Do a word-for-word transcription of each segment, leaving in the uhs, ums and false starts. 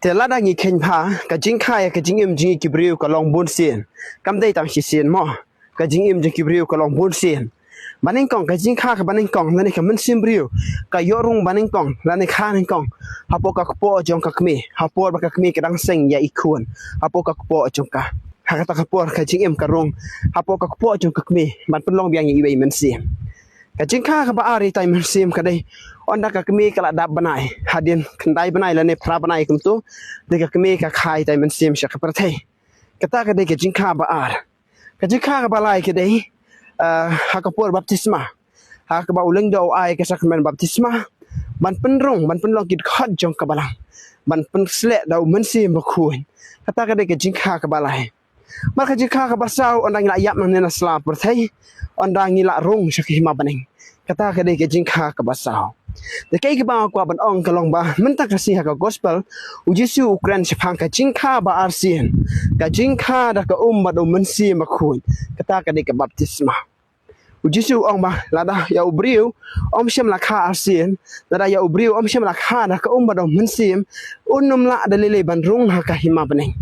Te lada ngi kheiñ bha, ka jingkha ïa ka jingim jong ngi ki briew ka long bun sien. Kam dei tang shisien mo. Ka jingim jong ki briew ka long bun sien. Ba nyngkong, ka jingkha kaba nyngkong lane ka mynsiem briew ka ïoh rung ba nyngkong lane kha nyngkong hapoh ka kpoh jong ka kmie, hapoh ba ka kmie ka dang seng ïa i khun, hapoh ka kpoh jong ka. Ha kata ka por ka jingim ka rung hapoh ka kpoh jong ka kmie ban pynlong biang ïa iwei i mynsiem. Ka jingkha kaba ar ïa itai i mynsiem ka dei ynda ka kmie ka la dap bnai, hadien khyndai bnai lane phra bnai kumto, dei ka kmie ka kha ïa itai i mynsiem sha ka pyrthei. Kata ka dei ka jingkha ba ar. Ka jingkha kaba lai ka dei, ah, ha ka por baptisma, ha kaba u lyngdoh u ai ka sakramen baptisma ban pynrung, ban pynlong ki dkhot jong ka balang, ban pynsleh da u Mynsiem Bakhuid. Kata ka dei ka jingkha kaba lai. Namar ka jingkha kaba saw, ynda ngi la ïap nangne na sla pyrthei, ynda ngi la rung sha ka hima bneng. Kata ka dei ka jingkha kaba saw. Te kaei kaba nga kwah ban ong ka long ba mynta ka sngi ha ka gospel, u Jisu u kren shaphang ka jingkha ba arsien, ka jingkha da ka um bad u Mynsiem Bakhuid. Kata ka dei ka baptisma. U Jisu u ong ba lada ïa u briew um shym la kha arsien, lada ïa u briew um shym la kha da ka um bad u mynsiem, un ym lah da lei lei ban rung ha ka hima bneng.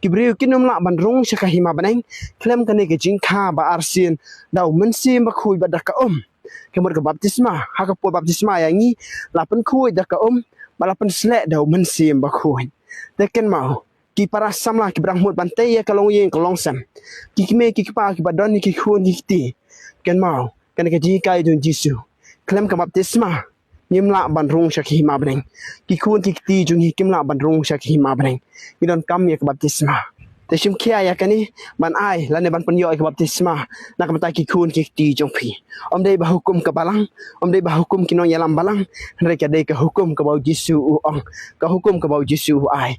Ki briew kin ym lah ban rung sha ka hima bneng khlem kane ka jingkha ba arsien da u Mynsiem Bakhuid bad da ka um. Ka mut ka baptisma, ha ka por baptisma ïa ngi la pynkhuid da ka um bad la pynsleh da u Mynsiem Bakhuid. Te kynmaw, ki para samla kiba dang mut ban tei ïa ka longïing ka longsem, ki kmie ki kpa kiba don ïa ki khun ki kti, kynmaw, kane ka jinghikai jong u Jisu. Khlem ka baptisma ngim lah ban rung sha ka hima bneng. Ki khun ki kti jong ngi kim lah ban rung sha ka hima bneng. Ngi donkam ïa ka baptisma. Te shim khia ïa kane ban ai lane ban pynïoh ïa ka baptisma na ka bynta ki khun ki kti jong phi. Ym dei ba hukum ka balang, ym dei ba hukum ki nongïalam balang, hynrei ka dei ka hukum kaba u Jisu u ong, ka hukum kaba u Jisu u ai.